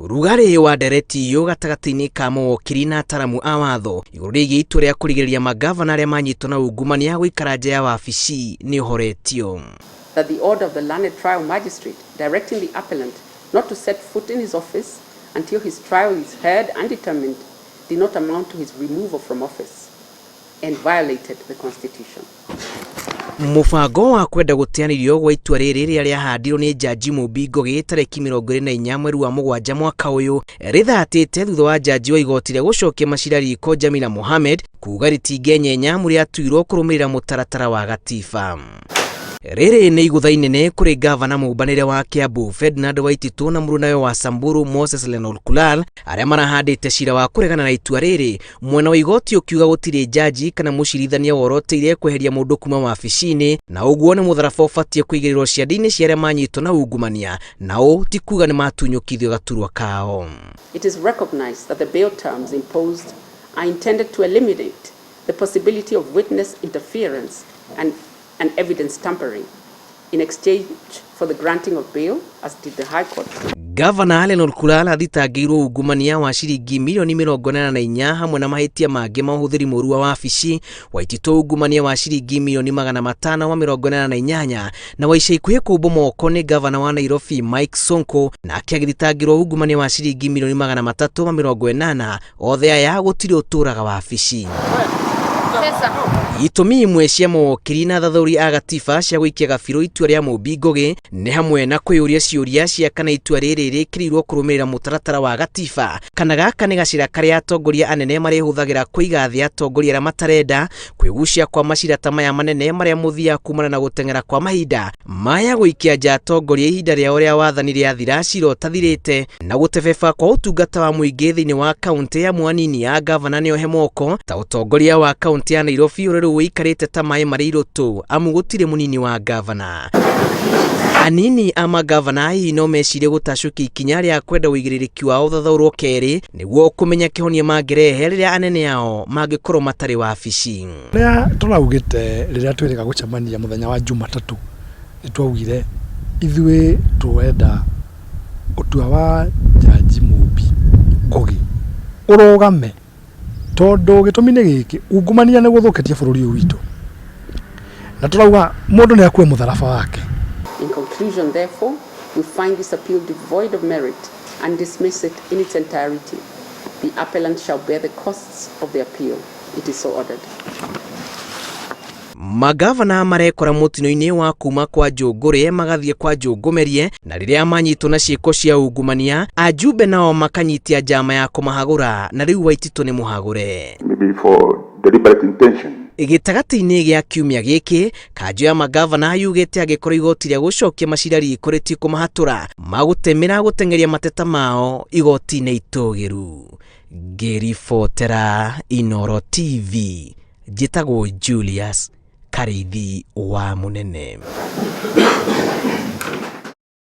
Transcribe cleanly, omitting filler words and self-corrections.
Rugarĩ wa ndereti iyũ gatagatĩ-inĩ ka mawokiri na ataramu a watho igũrũ rĩgiĩ itua rĩa kũrigĩrĩria mangavana arĩa manyitwo na ungumania gũikara nja ya wabici nĩ ũhoretio. That the order of the learned trial magistrate directing the appellant not to set foot in his office until his trial is heard and determined did not amount to his removal from office and violated the Constitution. Mũbango wa kwenda gũteanĩrio gwa itua rĩrĩ rĩrĩa rĩahandirwo nĩ Jaji Mumbi Ngugi tarĩki 24 mweri wa mũgwanja mwaka ũyũ rĩthatĩte thutha wa jaji wa igoti rĩa gũcokia macira riko Jamila Mohamed kuga rĩtingĩenyenya amu rĩatuirwo kũrũmĩrĩra mũtaratara wa gatiba. Rĩrĩ nĩ igũtha inene kũrĩ gavana mũmbanĩre wa Kiambu Ferdinand Waititu na mũrunawe wa Samburu Moses Lenolkulal arĩa marahandĩte cira wa kũregana na itua rĩrĩ mwena wa igoti ũkiuga gũtirĩ jaji kana mũcirithania woroteire kweheria mũndũ kuma wabici-inĩ na ũguo nĩ mũtharaba ũbatiĩ kũigĩrĩrwo ciande-inĩ cia arĩa manyitwo na ungumania na ũ ti kuga nĩ matunyũkithio gaturwa kao. It is recognized that the bail terms imposed are intended to eliminate the possibility of witness interference and evidence tampering in exchange for the granting of bail, as did the High Court. Gavana Lenolkulal athitangĩirwo ungumania wa ciringi milioni 84 hamwe na mahĩtia mangĩ ma ũhũthĩri mũru wa wabici, Waititũ ungumania wa ciringi milioni 588 na wa ica ikuhĩ kũmbwo moko nĩ gavana wa Nairobi Mike Sonko, nake agĩthitangĩrwo ungumania wa ciringi milioni 380. Othe aya gũtirĩ ũtũraga wabici. Itũmi imwe cia mawokiri na athathaũri a gatiba cia gũikia gabirũ itua rĩa Mumbi Ngugi nĩ hamwe na kwĩyũria ciũria cia kana itua rĩrĩ rĩkĩrĩirwo kũrũmĩrĩra mũtaratara wa gatiba kana gaka nĩ gacĩra karĩa atongoria anene marĩhũthagĩra kũiga thĩ atongoria arĩa matarenda kwĩgucia kwa macira ta maya manene marĩa mũthia kumana na gũteng'era kwa mahinda maya gũikia nja atongoria ihinda rĩao rĩa wathani rĩathira cira ũtathirĩte na gũtebeba kwa ũtungata wa mũingĩ thĩinĩ wa kaunti ya mwanini ya gavana nĩohe moko ta ũtongoria wa kaunti ya Nairobi ũrĩa rĩu ũikarĩte ta maĩ marĩ irũtũ amu gũtirĩ mũnini wa gavana. Anini a magavana hihi no mecirie gũtacũkia ikinya rĩa kwenda ũigĩrĩrĩki wao ũthathaũrwo kerĩ nĩguo kũmenya kĩhonia mangĩrehe rĩrĩa anene ao mangĩkorwo matarĩ wabici. Rĩrĩa tũraugĩte rĩrĩa twĩrĩga gũcemania mũthenya wa Jumatatũ nĩ twaugire ithuĩ tũrenda ũtua wa Jaji Mumbi Ngugi ũrũgame tondũ gĩtũmi nĩ gĩkĩ, ungumania nĩ gũthũkĩtie bũrũri ũyũ witũ na tũrauga mũndũ nĩ akue mũtharaba wake. In conclusion, therefore, we find this appeal devoid of merit and dismiss it in its entirety. The appellant shall bear the costs of the appeal. It is so ordered. Magavana marekora mũtino-inĩ wa kuma kwa Njũngũrĩe magathiĩ kwa Njũngũmerie na rĩrĩa manyitwo na ciĩko cia ungumania ajumbe nao makanyitia njama ya kũmahagũra na rĩu Waititũ nĩ mũhagũre. Maybe for deliberate intention. Gĩtagatĩ-inĩ gĩa kiumia gĩkĩ kanjũ ya magavana yugĩte angĩkorwo igoti rĩa gũcokia macira riko rĩtikũmahatũra magũtemera gũteng'eria mateta mao igoti-inĩ itũgĩru. Ngĩribotera Inooro TV njĩtagwo Julius Karĩithi wa Mũnene.